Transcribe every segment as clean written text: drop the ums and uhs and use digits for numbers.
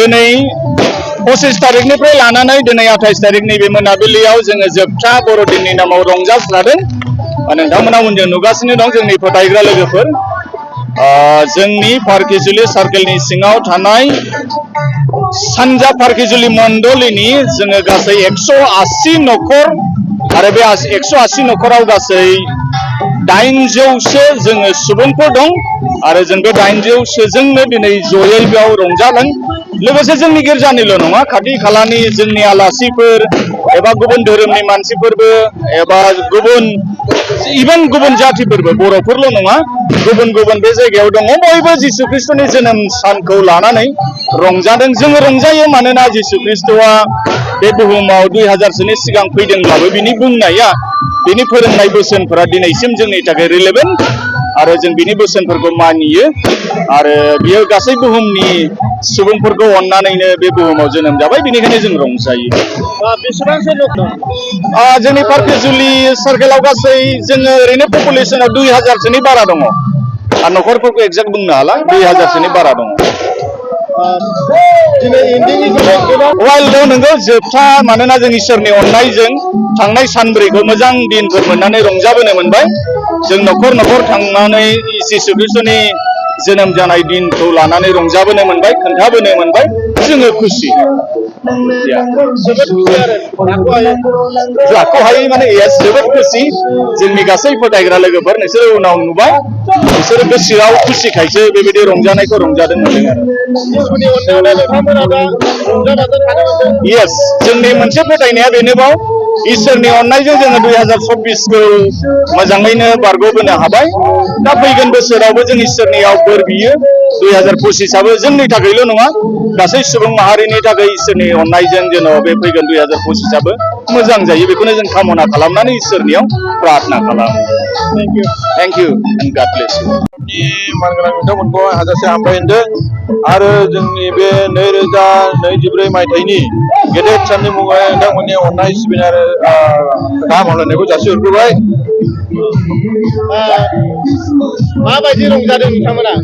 दिनै 25 तारिखनिफ्राय लानानै दिनै 28 तारिखनि बे मोनाबिलियाव जोङो जोबथा बर'दिननि नामाव रंजास्रादों। नोंथांमोना उनजों नुगासिनो दं जोंनि फोथायग्रा लोगोफोर। जोंनि पार्किजुलि सार्केलनि सिङाव थानाय सानजा पार्किजुलि मण्डलिनि जोङो गासै 180 न'खर आरो बे 180 न'खराव गासै 800सो जोङो सुबुंफोर दं आरो जों बे 800सोजोंनो दिनै जयै बेयाव रंजादों। लोगोसे जोंनि गिर्जानिल' नङा, खाथि खालानि जोंनि आलासिफोर एबा गुबुन धोरोमनि मानसिफोरबो एबा गुबुन जातिफोरबो, बर'फोरल' नङा, गुबुन बे जायगायाव दङ। बयबो जिसु ख्रिस्ट'नि जोनोम सानखौ लानानै रंजादों। जोङो रंजायो मानोना जिसु ख्रिस्ट'आ बे बुहुमाव 2000सोनि सिगां फैदोंब्लाबो बिनि बुंनाया, बिनि फोरोंनाय बोसोनफोरा दिनैसिम जोंनि थाखाय रिलेभेन्ट आरो जों बिनि बोसोनफोरखौ मानियो आरो बियो गासै बुहुमनि सुबुंफोरखौ अननानैनो बे बुहुमाव जोनोम जाबाय, बेनिखायनो जों रंजायो। बेसेबांसो न'खर दं? जोंनि पार्किजुलि सार्केलाव गासै जोङो ओरैनो पपुलेसनाव 2000सोनि बारा दङ। आरो न'खरफोरखौ एक्जेक्ट बुंनो हाला, 2000सोनि बारा दङ। नोंगौ जोबथा, मानोना जों इसोरनि अननायजों थांनाय सानब्रैखौ मोजां दिनफोर मोननानै रंजाबोनो मोनबाय। जों न'खर न'खर थांनानै जिसु ख्रिस्ट'नि जोनोम जानाय दिनखौ लानानै रंजाबोनो मोनबाय, खोन्थाबोनो मोनबाय। जोङो खुसि। लाख'हायै माने जोबोद खुसि। जोंनि गासै फोथायग्रा लोगोफोर, नोंसोरो उनाव नुबाय, बिसोरो गोसोआव खुसिखायसो बेबायदि रंजानायखौ रंजादों मोनदों आरो। येस, जोंनि मोनसे फोथायनाया बेनोबाव, इसोरनि अननायजों जोङो 2024खौ मोजाङैनो बारग'बोनो हाबाय। दा फैगोन बोसोरावबो जों इसोरनियाव बोर बियो। 2025आबो जोंनि थाखायल' नङा, गासै सुबुं माहारिनि थाखाय इसोरनि अननायजों जेन' बे फैगोन 2025आबो मोजां जायो, बेखौनो जों कामना खालामनानै इसोरनियाव प्रार्थना खालामो। थेंक इउ एन्ड गड ब्लेस इउ। मानगोनां नोंथांमोनखौ हाजासे हामबाय होनदों आरो जोंनि बे 2024 मायथाइनि गेदेर साननि मुङै नोंथांमोननि अननाय सिबिनाय आरो गाहाम हामलायनायखौ जासिहरग्रोबाय। माबायदि रंजादों नोंथांमोना?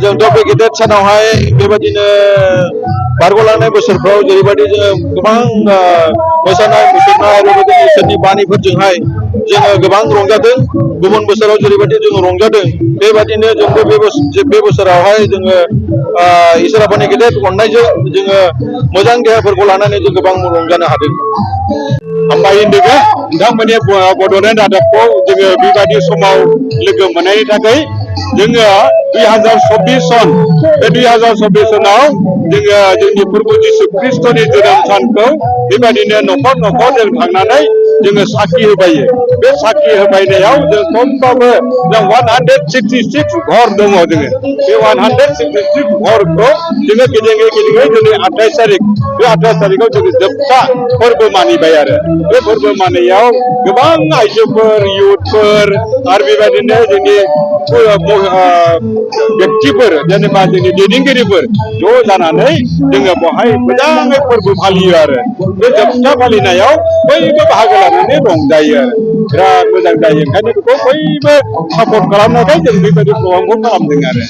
जोंथ' बे गेदेर सानावहाय बेबायदिनो बारग'लांनाय बोसोरफ्राव जेरैबायदि जोङो गोबां मोसानाय मुसुरनाय बेबायदिनो इसोरनि बानिफोरजोंहाय जोङो गोबां रंजादों। गुबुन बोसोराव जेरैबायदि जोङो रंजादों, बेबायदिनो जोंबो बे बोसोरावहाय जोङो इसोर आफानि गेदेर अननायजों जोङो मोजां देहाफोरखौ लानानै जों गोबां रंजानो हादों। हामबाय होनदों नोंथांमोननि बड'लेण्ड रादाबखौ जोङो बेबायदि समाव लोगो मोननायनि थाखाय। जोङो 2024 सन, बे 2024 सनाव जोङो जोंनि प्रभु जिसु ख्रिस्ट'नि जोनोम सानखौ बेबायदिनो न'खर न'खर जों थांनानै जोङो साखि होबायो। बे साखि होबायनायाव जों खमबाबो जों 166 घर दङ। जोङो बे 166 घरखौ जोङो गिदिङै दिनै 28 तारिख, बे 28 तारिखआव जोङो जोबथा फोरबो मानिबाय आरो। बे फोरबो मानियाव गोबां आइजोफोर, इउथफोर आरो बेबायदिनो जोंनि व्यक्तिफोर, जेनेबा जोंनि दैदेनगिरिफोर ज' जानानै जोङो बेवहाय मोजाङै फोरबो फालियो आरो। बे जोबथा फालिनायाव बयबो बाहागो लानानै रंजायो आरो। बिराद मोजां जायो। ओंखायनो बेखौ बयबो सापर्ट खालामनायखाय जों बेबायदि प्रग्रामखौ खालामदों आरो।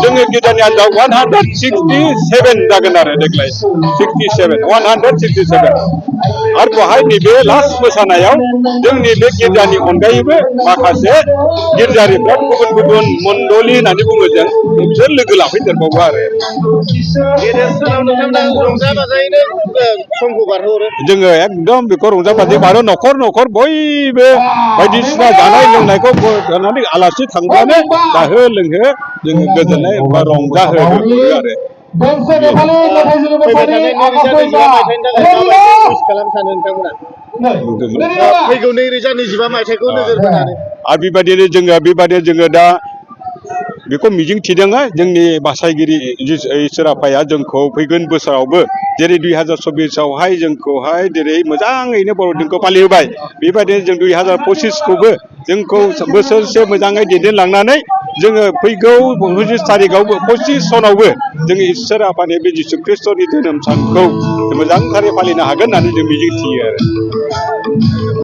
जोंनि गिर्जानि आन्दाराव 167 जागोन आरो देग्लाय। 167 आरो बेवहाय नैबे लास्ट मोसानायाव जोंनि बे गिर्जानि अनगायैबो माखासे गिर्जारिफ्रा गुबुन मण्डलि होननानै बुङो जों, बिसोर लोगो लाफैदेरबावो आरो। जोङो एकदम बेखौ रंजा बाजायै बारो। न'खर न'खर बयबो बायदिसिना जानाय लोंनायखौ जानानै आलासि थांब्लानो जाहो लोंहो जोङो गोजोननाय बा रंजाहोयो आरो। फैगौ 2025 मायथाइखौ नोजोर होनानै आरो बेबायदिनो जोङो दा बेखौ मिजिं थिदों, जोंनि बासायगिरि इसोर आफाया जोंखौ फैगोन बोसोरावबो जेरै 2024आवहाय जोंखौहाय जेरै मोजाङैनो बर'दिनखौ फालिहोबाय, बेबायदिनो जों 2025खौबो जोंखौ बोसोरसे मोजाङै दैदेनलांनानै जोङो फैगौ 25 तारिखआवबो 25 सनावबो जोङो इसोर आफानि बे जिसु ख्रिस्ट'नि जोनोम सानखौ मोजांथारै फालिनो हागोन होननानै जों मिजिं थियो आरो।